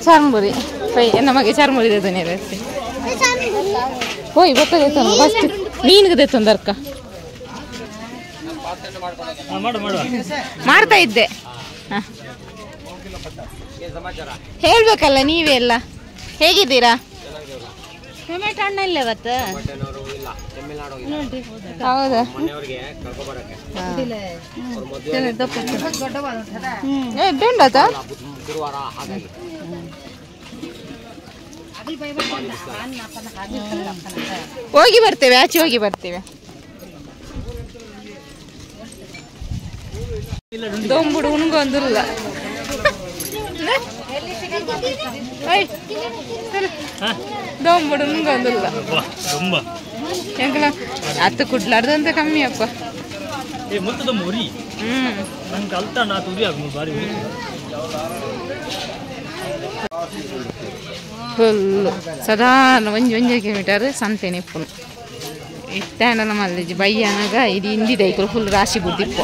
ಚರ್ಮುರಿ ನಮಗೆ ಚರ್ಮುರಿ ದೇತನೆ ಹೋಯ್ ಬರ್ತದೆ ಫಸ್ಟ್ ಮೀನಿಗೆ ದೇತೊಂದರ್ಕ ಮಾಡ್ತಾ ಇದ್ದೆ. ಹೇಳ್ಬೇಕಲ್ಲ ನೀವೇ ಎಲ್ಲ ಹೇಗಿದ್ದೀರಾ? ಟೊಮೆಟೊ ಹಣ್ಣು ಇಲ್ಲ ಇವತ್ತು. ಹೌದಾ? ಹೋಗಿ ಬರ್ತೇವೆ, ಆಚೆ ಹೋಗಿ ಬರ್ತೇವೆ. ದೊಂಬುಡು ಉಣ್ಗೊಂದಿಲ್ಲ. ದೊಂಬುಡು ಉಣ್ಗೊಂದಿಲ್ಲ. ಅತ್ತು ಕುಡ್ಲಾರ್ದಂತ ಕಮ್ಮಿ ಅಪ್ಪ. ಫುಲ್ಲು ಸದಾ ಒಂಜಿ ಒಂಜಿ ಕಿಲೋಮೀಟರ್ ಸಂತೆನೆ ಇಪ್ಪುನು ಇತ್ತಾಂಡಲ ಮಲ್ಲೆಜಿ ಬಯ್ಯನಾಗ ಇದು ಇಂದಿದೆ ಐಕುಲು ಫುಲ್ ರಾಶಿ ಬುದ್ದಿಪ್ಪು.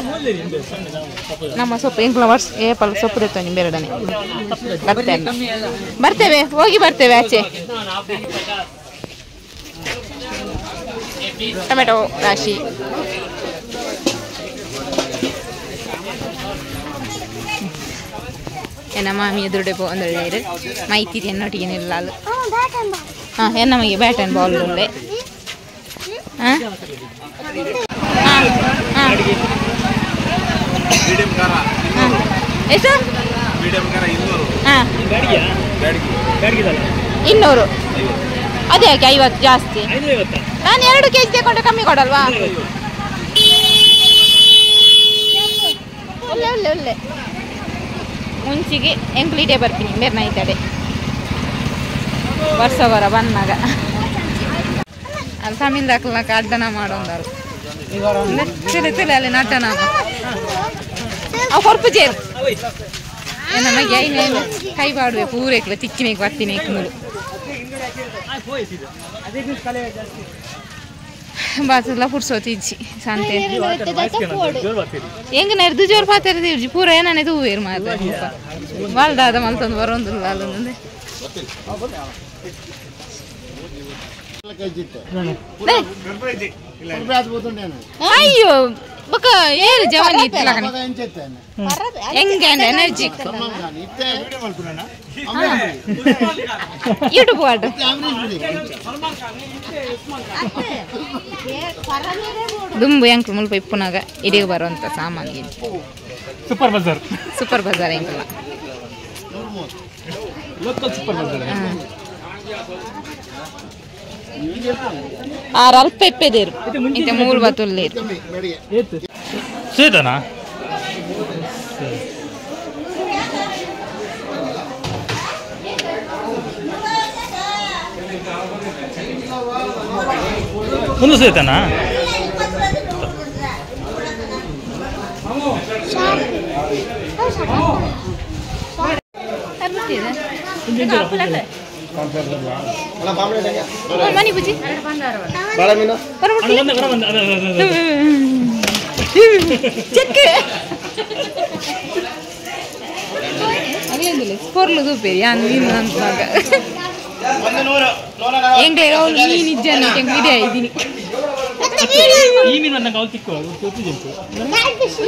ನಮ್ಮ ಸೊಪ್ಪು ಎಂಕ್ಲ ವರ್ಷ ಏಪಲ್ ಸೊಪ್ಪು ದೆತ್ತೊಂಜಿ ಬೇರಡನೆ ಬರ್ತೇವೆ ಬರ್ತೇವೆ ಹೋಗಿ ಬರ್ತೇವೆ ಆಚೆ. ಟೊಮೆಟೊ ರಾಶಿ ಎನ್ನ ಮಾಮಿ ಎದುರುಡೆ ಪೋಂದೊಳ್ಳೆಯರು ಮೈತಿರಿ ಎನ್ನೊಟ್ಟಿಗೆ ನಿಲ್ಲಾಲು. ಹಾಂ ಎನ್ನ ಮಗೆ ಬ್ಯಾಟ್ ಆ್ಯಂಡ್ ಬಾಲ್ ಉಳ್ಳೆ. ಹಾಂ ಹಾಂ ಹಾಂ ಎಷ್ಟು? ಹಾಂ 200. ಅದೇ ಯಾಕೆ 50 ಜಾಸ್ತಿ? ನಾನು 2 ಕೆಜಿ ತಗೊಂಡ್ರೆ ಕಮ್ಮಿ ಕೊಡಲ್ವಾ? ಒಳ್ಳೆ ಒಳ್ಳೆ ಒಳ್ಳೆ ಮುಂಚಿಗೆ ಎಂಕ್ಲೀಟೇ ಬರ್ತೀನಿ ಬೇರೆ ವರ್ಷ ಬರ ಬಂದಾಗ ಅಲ್ಲಿ ತಮಿಳ್ದಾಕ್ಲಕ್ಕ ಅಡ್ಡನ ಮಾಡೋಂದಲ್ಲ ತಿಳಿ ತಿಳಿ ಅಲ್ಲಿ ನಟನ ಅವು ಕೊರ್ಪು ಜೇರು ನಮಗೆ ಐನ ಕೈ ಬಾಡುವೆ ಪೂರೇಕ್ಲ ತಿಕ್ಕಿನೇಕ್ ಬರ್ತೀನಿ ಮೂಲು ಬಾಸಲ್ಲ ಪುಡ್ಸೋತಿ ಇಜ್ಜಿ ಸಂತೆ ಹೆಂಗ ನೆರ್ದು ಜೋರು ಪಾತೆರ್ದು ಇಜ್ಜಿ ಪೂರ ಏನಾನೆ ತೂವೇರು ಮಾತ್ರ ಬಾಲ್ದಾದ ಮಲ್ತೊಂದು ಬರೋಂದಿಲ್ಲ ಅಲ್ಲೊಂದು. ಅಯ್ಯೋ ಬೊಕ ಏರು ಜವಾನಿ ಇತ್ತಲಕನೆ ಹೆಂಗೆ ಎನರ್ಜಿ ಯೂಟ್ಯೂಬ್ ವಾಡು ದುಂಬು ಎಂಕ್ಲು ಮುಲ್ಪ ಇಪ್ಪುನಾಗ ಇಡೀ ಬರುವಂತ ಸಾಮಾನು ಸೂಪರ್ ಬಜಾರ್ ಸೂಪರ್ ಬಜಾರ್ ಎಂಕಲ್ಲ ಲೋಕಲ್ ಸೂಪರ್ ಬಜಾರ್. ಆರು ಅಲ್ಪ ಇಪ್ಪೆದೇರು ಇತ್ತೆ ಮೂರು ಬತ್ತುಲ್ಲೇರು. ಸೇತನಾ? ಒಂದು ಸೇತನಾ? ಮನಿ ಬುಜಿ ಚೆಕ್ ಅಗಲೇಂದಿಲ್ಲ ಪೊರ್ಲು ತೂಪೇರಿ ಯಾನ್ ಮೀನು ಅಂತಾಗ ಎಂಗ್ಲೇ ಅವಳು ಮೀನು ಇಜ್ಜಾನೆ ಎಂಗ್ಲು ಇದೇ ಇದ್ದೀನಿ. ಈ ಮೀನು ಅಂದಾಗ ಅವಳು ತಿಕ್ಕು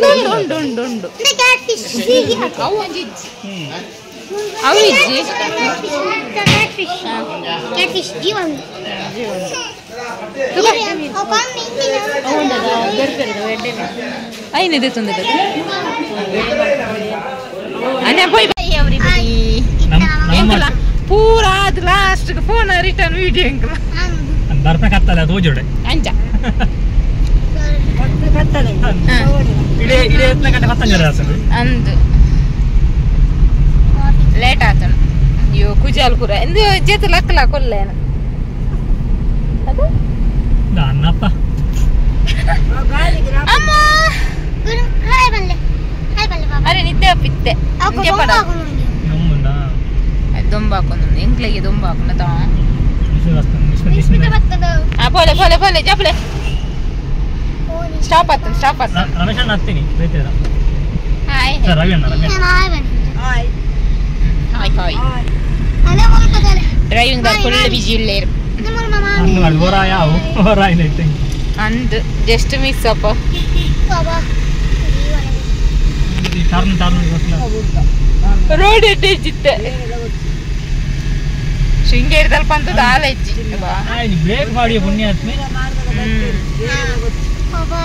ಉಂಡು ಉಂಡು ಉಂಡು ಉಂಡು ಅವು ಒಂಜಿ ಇಜ್ಜಿ ಅವು ಇಜ್ಜಿ ಐನದೇ ತೊಂದರೆ ಎಂಕಲ ಪೂರ ಅದು ಲಾಸ್ಟ್ ಫೋನ್ ರಿಟರ್ನ್ ವಿಡಿಯೋ ಎಂಕಲ ಬರ್ಪೆ ಕತ್ತಲೆ ಅದು ಓಜೋಡೆ ಅಂಚ ಇಡೇ ಇಡೇ ಎತ್ತನ ಗಂಟೆ ಹತ್ತಂಜರ ಅಂದು ಲೇಟ್ ಆತನು. ಅಯ್ಯೋ ಕುಜಾಲ್ ಪೂರ ಎಂದು ಜೇತು ಲಕ್ಕಲ ಕೊಲ್ಲೇನು ಅದು ಅನ್ನಪ್ಪ. ಅಮ್ಮ ಅರೆ ನಿದ್ದೆ ಅಪ್ಪಿತ್ತೆ. ದೊಂಬಾಕೊಂಡು ಎಂಕ್ಲೆಗೆ ದೊಂಬಾಕೊಂಡು ತಾ ಆ ಪೋಲೆ ಪೋಲೆ ಪೋಲೆ ಜಪ್ಲೆ ಸ್ಟಾಪ್ ಆತು ಸ್ಟಾಪ್ ಆತು ರಮೇಶ್ ಅಣ್ಣ ಹತ್ತೀನಿ ಬೇತೇರ ಹಾಯ್ ಸರ್ ರವಿ ಅಣ್ಣ ರಮೇಶ್ hi hi hi ಅಲೆ ಹೋಗ್ತದಲೆ ಡ್ರೈವಿಂಗ್ ದ ಫುಲ್ ಬಿಜಿ ಇಲ್ಲೇರು ಅಂದು ಮಾಡಿ ಓರಾಯ ಓರಾಯ ನೈತೆ ಅಂದು ಜಸ್ಟ್ ಮಿಸ್ ಅಪ್ಪ ಬಾಬಾ ಈ ಟರ್ನ್ ಟರ್ನ್ ಗೊತ್ತಿಲ್ಲ ರೋಡ್ ಎಡ್ಡಿಜಿತ್ತೆ ಶೃಂಗೇರಿ ತಲ್ಪ ಅಂತ ದಾಲ ಹೆಜ್ಜಿ ಬಾ ಆಯ್ ಬ್ರೇಕ್ ಮಾಡಿ ಪುಣ್ಯಾತ್ಮೆ ಬಾಬಾ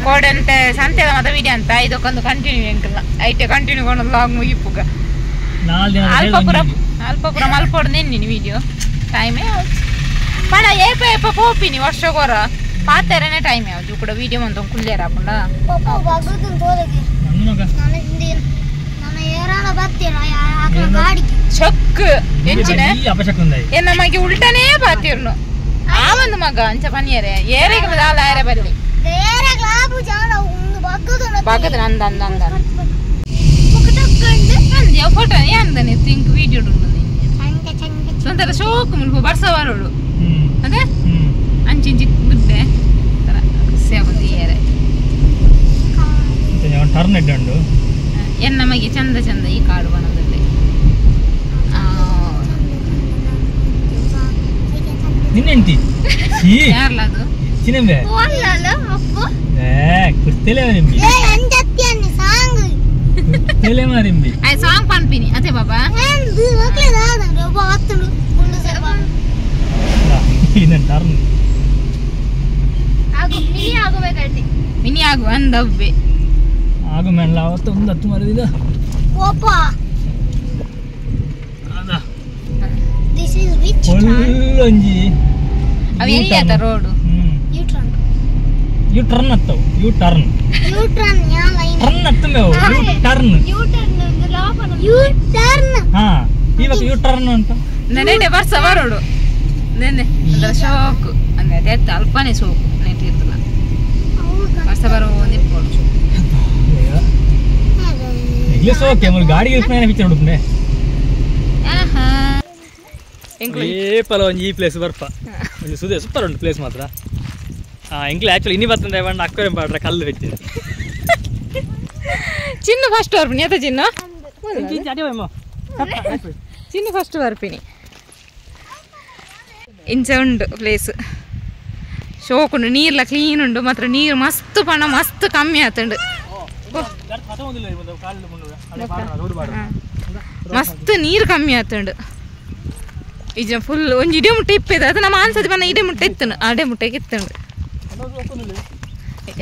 ಕೋಡಂತೆ ಸಂತೆದ ಮತ ವಿಡಿಯೋ ಅಂತ ಇದಕ್ಕೊಂದು ಕಂಟಿನ್ಯೂ ಎಂಕಲ್ಲ ಐಟೆ ಕಂಟಿನ್ಯೂ ಕೊಂಡು ಲಾಗ್ ಮುಗಿಪುಗ ನಾಲ್ ದಿನ ಅಲ್ಪಪುರ ಅಲ್ಪಪುರ ಮಲ್ಪೊಡು ನೆನ್ನಿನಿ ವಿಡಿಯೋ ಟೈಮೇ ಪಣ ಏಪ ಏಪ ಪೋಪಿನಿ ವರ್ಷಗೋರ ಪಾತೆರನೆ ಟೈಮ್ ಯಾವ್ದು ಕೂಡ ವಿಡಿಯೋ ಅಂತ ಕುಲ್ಲೇರ ಹಾಕೊಂಡ ಪಾಪ ಬಗ್ಗುದು ತೋಲಗೆ ಮಗ ನಾನು ಹಿಂದಿನ ನಾನು ಏರಾನ ಬತ್ತೇನ ಆಕಳ ಗಾಡಿಗೆ ಚೊಕ್ ಎಂಚಿನ ಈ ಅಪಶಕುಂದೈ ಏ ನಮಗೆ ಉಲ್ಟನೇ ಬಾತಿರ್ನು ಆ ಒಂದು ಮಗ ಅಂಚ ಪನಿಯರೆ ಏರೆಗೆ ದಾಲ ಆರೆ ಬಲ್ಲಿ ಬೇರೆ ಗ್ಲಾಬು ಜಾನ ಒಂದು ಬಗ್ಗುದು ಬಗ್ಗದ ಅಂದ ಅಂದ ಅಂದ ಮುಖಟಕ್ಕಂಡು ಅಂದ ಯಾವ ಫೋಟೋ ಅಂದನೆ ತಿಂಕ್ ವಿಡಿಯೋ ಚಂಗ ಚಂಗ ಒಂಥರ ಶೋಕ್ ಮುಲ್ಪ ಬರ್ಸ ಬರೋಳು ಹ್ಮ್ ಅದೇ ಹ್ಮ್ ಅಂಚಿಂಚಿ ಗುಡ್ಡೆ ತರ ಖುಷಿ ಆಗುತ್ತೆ ಏರೆ ಮತ್ತೆ ಯಾವ ಟರ್ನ್ ಎಡ್ಡಂಡು ಎನ್ನ ನಮಗೆ ಚಂದ ಚಂದ ಈ ಕಾಡು ಬಣ್ಣದಲ್ಲಿ ನಿನ್ನೆಂಟಿ ಈ ಯಾರಲ್ಲ ಅದು ಚಿನ್ನಂಬೆ ಅಲ್ಲ ಅಪ್ಪ ಏ ಕುರ್ತೆಲೆ ಮರಿಂಬಿ ಏ ಅಂಜತ್ತಿಯನ್ನಿ ಸಾಂಗ್ ಕುರ್ತೆಲೆ ಮರಿಂಬಿ ಆಯ್ ಸಾಂಗ್ ಪನ್ಪಿನಿ ಅದೇ ಬಾಬಾ ಅಂದು ಮಕ್ಕಳೇ ದಾದ ಒಬ್ಬ ಆತ್ತನು ಗುಂಡು ಸರ್ಪ ಇನ್ನೊಂದು ಟರ್ನ್ ಆಗು ಮಿನಿ ಆಗಬೇಕಾಯ್ತು ಮಿನಿ ಆಗು ಅಂದವ್ವೆ ಆಗು ಮೇಡಲ ಅವತ್ತು ಒಂದು ಹತ್ತು ಮರದಿದ ಓಪ ಅದ this is which full ಒಂಜಿ ಅವು ಎಲ್ಲಿ ಆತ road U turn U turn ಅತ್ತವು U turn U turn yeah line turn ಅತ್ತಮೇವು U turn U turn U turn ಹಾ ಇವಾಗ ಯು ಟರ್ನ್ ಅಂತ ನೆನೆ ಬರ್ಸ ಬರೋಡು ನೆನೆ ಅದರ ಶೋಕು ಅಂದ್ರೆ ಅದೇ ಅಲ್ಪನೇ ಶೋಕು ನೆಟ್ ಇರ್ತಲ್ಲ ಬರ್ಸ ಬರೋ ನಿಂತ್ಕೊಡು ಇಂಗ್ಲೀಷ್ ಓಕೆ ಮುಲ್ ಗಾಡಿ ಇರ್ತಾನೆ ಪಿಕ್ಚರ್ ಹುಡುಕ್ನೆ ಆಹಾ ಏ ಪಲ ಒಂಜಿ ಈ ಪ್ಲೇಸ್ ಬರ್ಪ ಒಂಜಿ ಸುದೆ ಸೂಪರ್ ಉಂಟು ಪ್ಲೇಸ್ ಮಾತ್ರ ಎಂಕ್ಲೆ ಆಕ್ಚುಲಿ ಇನ್ನಿ ಬರ್ತಂದೆ ಬಣ್ಣ ಅಕ್ವೇರಿಯಂ ಪಾಡ್ರೆ ಕಲ್ಲು ಬೆಚ್ಚಿದೆ ಚಿನ್ನು ಫಸ್ಟ್ ಬರ್ಪಿನಿ ಅದ ಚಿನ್ನು ಚಿನ್ನು ಫಸ್ಟ್ ಬರ್ಪಿನಿ ಇಂಚ ಉಂಡು ಪ್ಲೇಸ್ ಶೋಕುಂಡು ನೀರ್ಲ ಕ್ಲೀನ್ ಉಂಡು ಮಾತ್ರ ನೀರು ಮಸ್ತ್ ಪಣ ಮಸ್ತ್ ಕಮ್ಮಿ ಆತುಂಡು ಮಸ್ತ್ ನೀರು ಕಮ್ಮಿ ಆತುಂಡು ಇಜ ಫುಲ್ ಒಂಜಿ ಇಡೇ ಮುಟ್ಟೆ ಇಪ್ಪೆದ ಅದು ನಮ್ಮ ಅನ್ಸದಿ ಬಣ್ಣ ಇಡೇ ಮುಟ್ಟೆ ಇತ್ತನು ಅಡೆ ಮುಟ್ಟೆಗೆ ಇತ್ತುಂಡು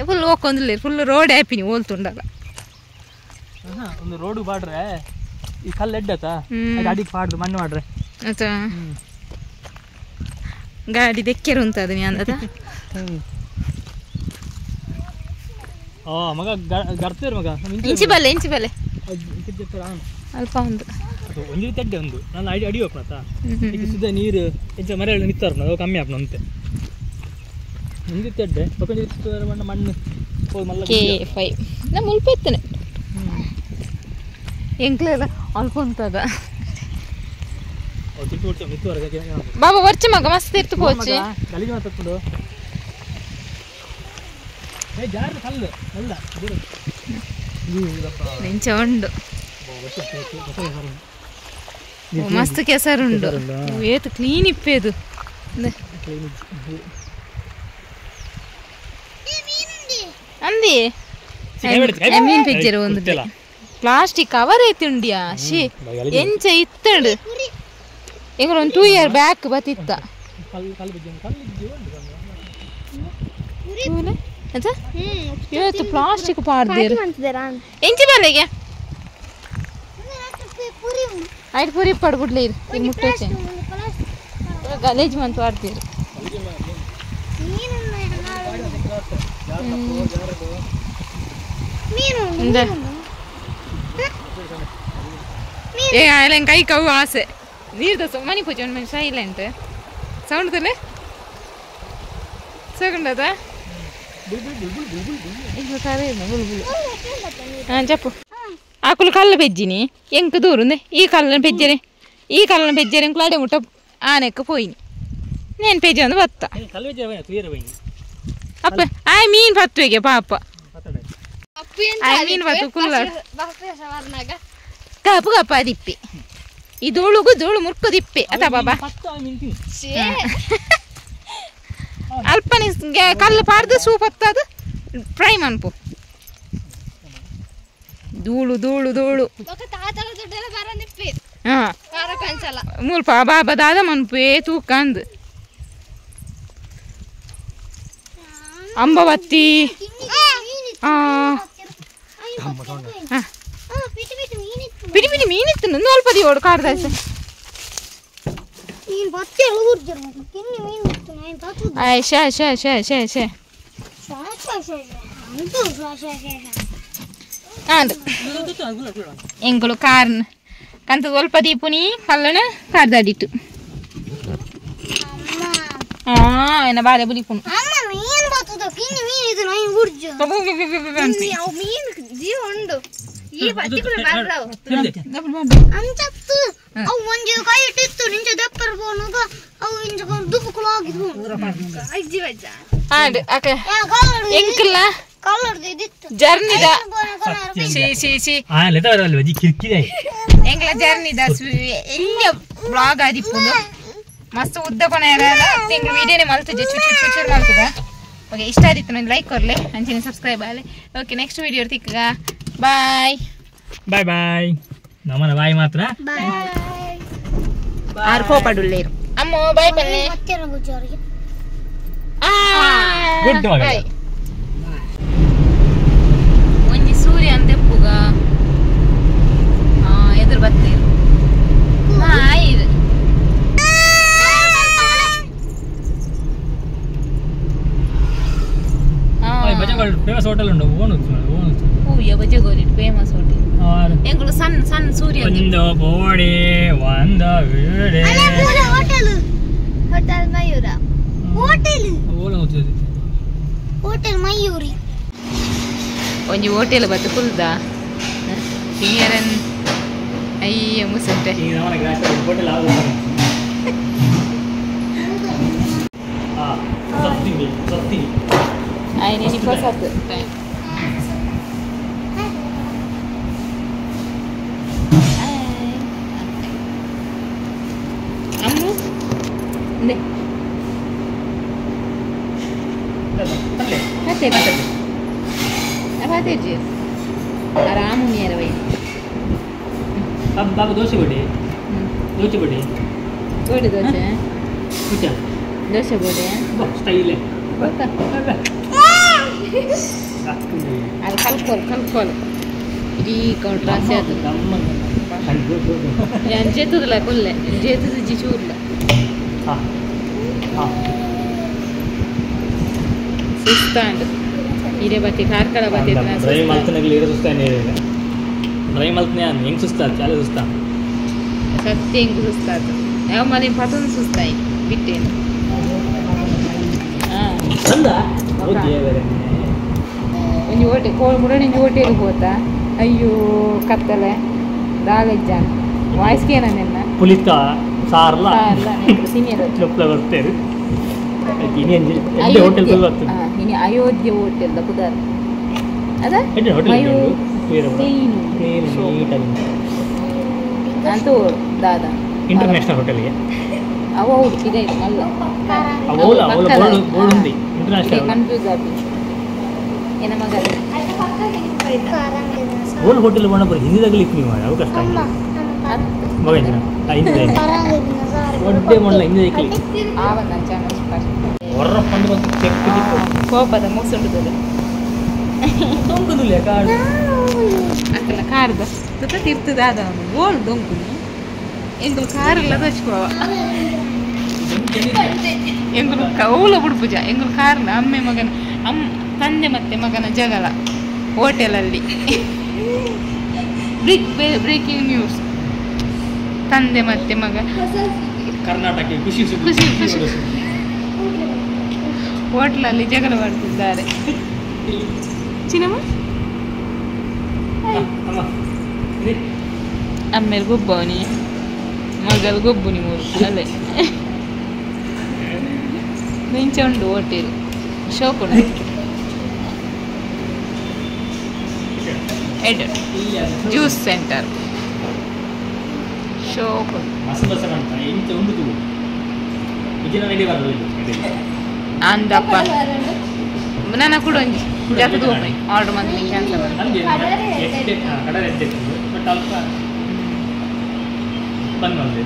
ಫುಲ್ ಹೋಗ್ಕೊಂದಿಲ್ಲ ಫುಲ್ ರೋಡ್ ಆಪಿನಿ ಓಲ್ತುಂಡಲ್ಲ ಒಂದು ರೋಡ್ ಬಾಡ್ರೆ ಈ ಕಲ್ಲು ಎಡ್ಡತ ಅಡಿಗೆ ಪಾಡ್ದು ಮಣ್ಣು ಮಾಡ್ರೆ ಆಯ್ತಾ ಗಾಡಿ ದೆಕ್ಕೆರು ಉಂಟು ಅದು ಅಂದದ ಮಗ ಗರ್ತಿರ್ ಮಗ ಇಂಚಿ ಬಲ್ಲೆ ಇಂಚಿ ಬಲ್ಲೆ ಅಲ್ಪ ಒಂದು ಒಂಜಿ ರೀತಿ ಅಡ್ಡೆ ಒಂದು ನಾನು ಅಡಿ ಅಡಿ ಹೋಗ್ನತ ಈಗ ಸುದ್ದ ನೀರು ಇಂಚ ಮರ ನಿತ್ತಾರ ಅದು ಕಮ್ಮಿ ಆಪ್ನ ಅಂತೆ ಒಂಜಿ ರೀತಿ ಅಡ್ಡೆ ಒಂಜಿ ರೀತಿ ಮಣ್ಣು ಮಣ್ಣು ಕೆ ಫೈವ್ ನಾ ಮುಲ್ಪ ಎತ್ತನೆ ಎಂಕ್ಲೆಲ್ಲ ಅಲ್ಪ ಉಂಟದ ಬಾಬಾ ವರ್ಚ ಮಗ ಮಸ್ತ್ ಇರ್ತು ಪೋಚಿ ಗಲೀಜು ಮಾತಾಡ್ಕೊಂಡು ಏ ಜಾರು ಕಲ್ಲು ಅಲ್ಲ ನಿಂಚ ಉಂಡು ಮಸ್ತ್ ಕೆಸರುಂಡು ಏತು ಕ್ಲೀನ್ ಇಪ್ಪೇದು ಅಂದಿ ಮೀನ್ ಪಿಕ್ಚರ್ ಒಂದು ಪ್ಲಾಸ್ಟಿಕ್ ಕವರ್ ಐತಿ ಉಂಡಿಯಾ she ಎಂಚ ಇತ್ತಂಡು ಎಂಗ್ಲ ಒಂದು 2 ಇಯರ್ ಬ್ಯಾಕ್ ಬತ್ತಿತ್ತ ಇವತ್ತು ಪ್ಲಾಸ್ಟಿಕ್ ಪಾಡ್ದೇರು ಎಂಚಿ ಬಲ್ಲೆಗೆ ಆಯ್ತು ಪುರಿ ಪಡ್ಬಿಡ್ಲಿ ಇದು ಮುಟ್ಟೋಚೆ ಗಲೇಜ್ ಮಂತು ಆಡ್ತೀರಿ ಏ ಅಲ್ಲ ಕೈ ಕವು ಆಸೆ ನೀರ್ದ ಮನಿ ಪೂಜೆ ಒಂದು ಮನುಷ್ಯ ಸೈಲೆಂಟ್ ಸೌಂಡ್ ತಲೆ ಸೌಂಡ್ ಹಾಂ ಚಪ್ಪು ಆಕುಲು ಕಲ್ಲ ಪೆಜ್ಜಿನಿ ಎಂಕ್ ದೂರುಂದೆ ಈ ಕಲ್ಲನ ಪೆಜ್ಜರೆ ಈ ಕಲ್ಲನ ಪೆಜ್ಜರೆ ಎಂಕುಲು ಅಡೆ ಮುಟ್ಟ ಆನೆಕ್ ಪೋಯಿನಿ ನೇನು ಪೆಜ್ಜೆ ಒಂದು ಬತ್ತ ಅಪ್ಪ ಆಯ್ ಮೀನು ಪತ್ತುವೆಗೆ ಪಾಪ ಆಯ್ ಮೀನು ಪತ್ತು ಕುಲ್ಲ ಕಪ್ಪು ಕಪ್ಪ ದಿಪ್ಪಿ ಈ ಧೂಳುಗು ಧೂಳು ಮುರ್ಕು ದಿಪ್ಪಿ ಅತ ಬಾಬಾ ಅಲ್ಪನೆ ಕಲ್ಲು ಪಾಡ್ದು ಸೂಪ್ ಹತ್ತದು ಫ್ರೈ ಮನ್ಪು ಧೂಳು ಧೂಳು ಧೂಳು ಹಾಂ ಮುಲ್ಪ ಬಾಬಾ ದಾದ ಮನ್ಪು ತೂಕ ಅಂದು ಅಂಬವತ್ತಿ ಪಿಡಿ ಪಿಡಿ ಮೀನಿತ್ತು ನಂದು ಅಲ್ಪ ದಿವೋಡು ಕಾರ್ದಾಯ್ತು ಆಯ್ ಶೇ ಶೇ ಶೇ ಶೇ ಶೇ ಆಂಡ್ ಎಂಕುಲು ಕಾರ್ನ್ ಕಂತ ಸ್ವಲ್ಪ ದೀಪುನಿ ಕಲ್ಲನ ಕಾರ್ದಾಡಿಟ್ಟು ಎನ್ನ ಬಾರೆ ಬುಲಿಪುನು ಜರ್ನಿದ ಎಂಕ್ಲ ಜರ್ನಿದ ಎಲ್ಲಿ ಬ್ಲಾಗ್ ಆದಿಪ್ಪುಂದು ಮಸ್ತ್ ಉದ್ದ ಕೊನೆ ತಿಂಗಳು ವಿಡಿಯೋನೇ ಮಲ್ತುಜೆ ಚೂರು ಚೂರು ಚೂರು ಮಲ್ತದ. ಓಕೆ ಇಷ್ಟ ಆದಿತ್ತು ನಂಗೆ ಲೈಕ್ ಕೊರ್ಲೆ ಅಂಚಿನ ಸಬ್ಸ್ಕ್ರೈಬ್ ಆಗಲಿ. ಓಕೆ ನೆಕ್ಸ್ಟ್ ವಿಡಿಯೋ ತಿಕ್ಕ ಬಾಯ್ ಬಾಯ್ ಬಾಯ್. ನಮ್ಮನ ಬಾಯ್ ಮಾತ್ರ ಆರು ಕೋಪಡುಲ್ಲೇರು ಅಮ್ಮ ಬಾಯ್ ಬನ್ನಿ. Good bye. ಒಂಜಿ ಸೂರ್ಯ ಅಂದೆಪ್ಪುಗ ಎದುರು ಬತ್ತೀರು ಆಯ್ತು. ಫೇಮಸ್ ಹೋಟೆಲ್ ಉಂಟು ಓನು ಓನು ಹೂವಿಯ ಬಜಗೋಲಿ ಫೇಮಸ್ ಹೋಟೆಲ್ ಎಂಕುಲು ಸಣ್ಣ ಸಣ್ಣ ಸೂರ್ಯ ಒಂದು ಬೋಡಿ ಒಂದು ವೀಡೆ hotel hotel Mayura hotel ಓನು ಹೋಟೆಲ್ ಮಯೂರಿ ಒಂಜಿ ಹೋಟೆಲ್ ಬತ್ತು ಕುಲ್ದ ತಿನಿಯರನ್ ಅಯ್ಯ ಮುಸಂಟೆ ಈ ನಮನ ಗ್ರಾಸ್ ಹೋಟೆಲ್ ಆವು ಆ ಸತ್ತಿ ಸತ್ತಿ ಆಯ್ನೆ ಪಸತ್ ಅಮ್ಮು ನೆ ಮತ್ತೆ ಮತ್ತೆ ಆರಾಮ ನೀರವೈ ಬಾಬು ಬಾಬು ದೋಸೆ ಕೊಡಿ ದೋಸೆ ಕೊಡಿ ಕೊಡಿ ದೋಸೆ ಕುಚ ದೋಸೆ ಕೊಡಿ ಸ್ಟೈಲೇ ಗೊತ್ತಾ ಅದು ಕಲ್ಕೋಲ್ ಕಲ್ಕೋಲ್ ಇಡೀ ಕೌಂಟ್ರ್ ಆಸೆ ಅದು ನಾನು ಜೇತದಲ್ಲ ಕೊಲ್ಲೆ ಜೇತದ ಜಿ ಚೂರ್ಲ ಸುಸ್ತಾಂಡ್ ಹಿರೇ ಬತ್ತಿ ಕಾರ್ಕಳ ಬತ್ತಿ ಡ್ರೈ ಮಲ್ತನಾಗಲಿ ಇರೋ ಸುಸ್ತಾನೆ ಡ್ರೈ ಮಲ್ತನೆ ಹೆಂಗೆ ಸುಸ್ತಾ ಚಾಲೆ ಸುಸ್ತಾ ಸತ್ಯ ಹೆಂಗೆ ಸುಸ್ತಾತು ಯಾವ ಮನೆ ಪತೊಂದು ಸುಸ್ತಾಯಿ ಬಿಟ್ಟೇನು ಹಾಂ ಒಂಜಿ ಹೋಟೆಲ್ ಕೋಳಿ ಮುಡಣಿಂಜಿ ಹೋಟೆಲ್ ಹೋತಾ ಅಯ್ಯೋ ಕತ್ತಲೆ ದಾಲೆಜ್ಜಾನ ವಾಯ್ಸ್ಗೆ ನಿನ್ನ ಪುಲಿತ ಸಾರ್ಲ ಸೀನಿಯರ್ ಬರ್ತಾರೆ ಹೋಟೆಲ್ ಇನಿ ಅಯೋಧ್ಯೆ ಹೋಟೆಲ್ ಪುದರ್ ಅದ ಅಂತೂ ದಾದಾ ಇಂಟರ್ನ್ಯಾಷನಲ್ ಹೋಟೆಲ್ಗೆ ಅವ ಇದೆ ಅಲ್ಲ ಬೋರ್ಡ್ ఉంది ಇಂಟರ್ನ್ಯಾಷನಲ್ ಕನ್ಫ್ಯೂಸ್ ಆಗಿ ಏನ ಮಗ ಓಲ್ಡ್ ಹೋಟೆಲ್ ಬಣ್ಣ ಹಿಂದಿದಾಗಲಿ ಇತ್ತು ನೀವು ಅವು ಕಷ್ಟ ಮಗ ಹಿಂದೆ ಒಡ್ಡೆ ಮೊಳ್ಳ ಹಿಂದೆ ಇಕ್ಕಲಿ ಹೊರ ಪಂಡು ಬಂತು ಚೆಕ್ ಕೋಪದ ಮುಗಿಸುಂಟುತ್ತದೆ ದೊಂಕುದಿಲ್ಲ ಕಾಡು ಅಕ್ಕಲ ಕಾರ್ದ ತುತ್ತ ತಿರ್ತದ ಅದ ಗೋಲ್ ದೊಂಕುನಿ ಎಂಕುಲು ಕಾರೆಲ್ಲ ದಚ್ಕುವ ಎಂಕುಲು ಕೌಲ ಬುಡ್ಪುಜ ಎಂಕುಲು ಕಾರ್ನ ಅಮ್ಮೆ ಮಗನ ಅಮ್ಮ ತಂದೆ ಮತ್ತೆ ಮಗನ ಜಗಳ ಹೋಟೆಲಲ್ಲಿ ಬ್ರೇಕಿಂಗ್ ನ್ಯೂಸ್ ತಂದೆ ಮತ್ತೆ ಮಗ ಕರ್ನಾಟಕ ಖುಷಿ ಖುಷಿ ಖುಷಿ ಹೋಟ್ಲಲ್ಲಿ ಜಗಳ ಮಾಡ್ತಿದ್ದಾರೆ ಚಿನ್ನಮ್ಮ. ಅಮ್ಮೇಲೆ ಗೊಬ್ಬವನಿ ಮಗಲ್ ಗೊಬ್ಬುನಿ ಮೂರು ಅಲ್ಲೇ ಇಂಚ ಉಂಡು ಹೋಟೆಲ್ ಶೋಕ್ ಉಂಡು ಎಡ್ ಜ್ಯೂಸ್ ಸೆಂಟರ್ ಶೋಕ್ ಅಂದಪ್ಪ ನನ್ನ ಕೂಡ ಒಂಜಿ ಜಾತದ ಆರ್ಡರ್ ಮಾಡಿ ಕ್ಯಾನ್ಸಲ್ ಬಟ್ ಅಲ್ಪ ಬಂದ್ ಮಾಡಿದೆ.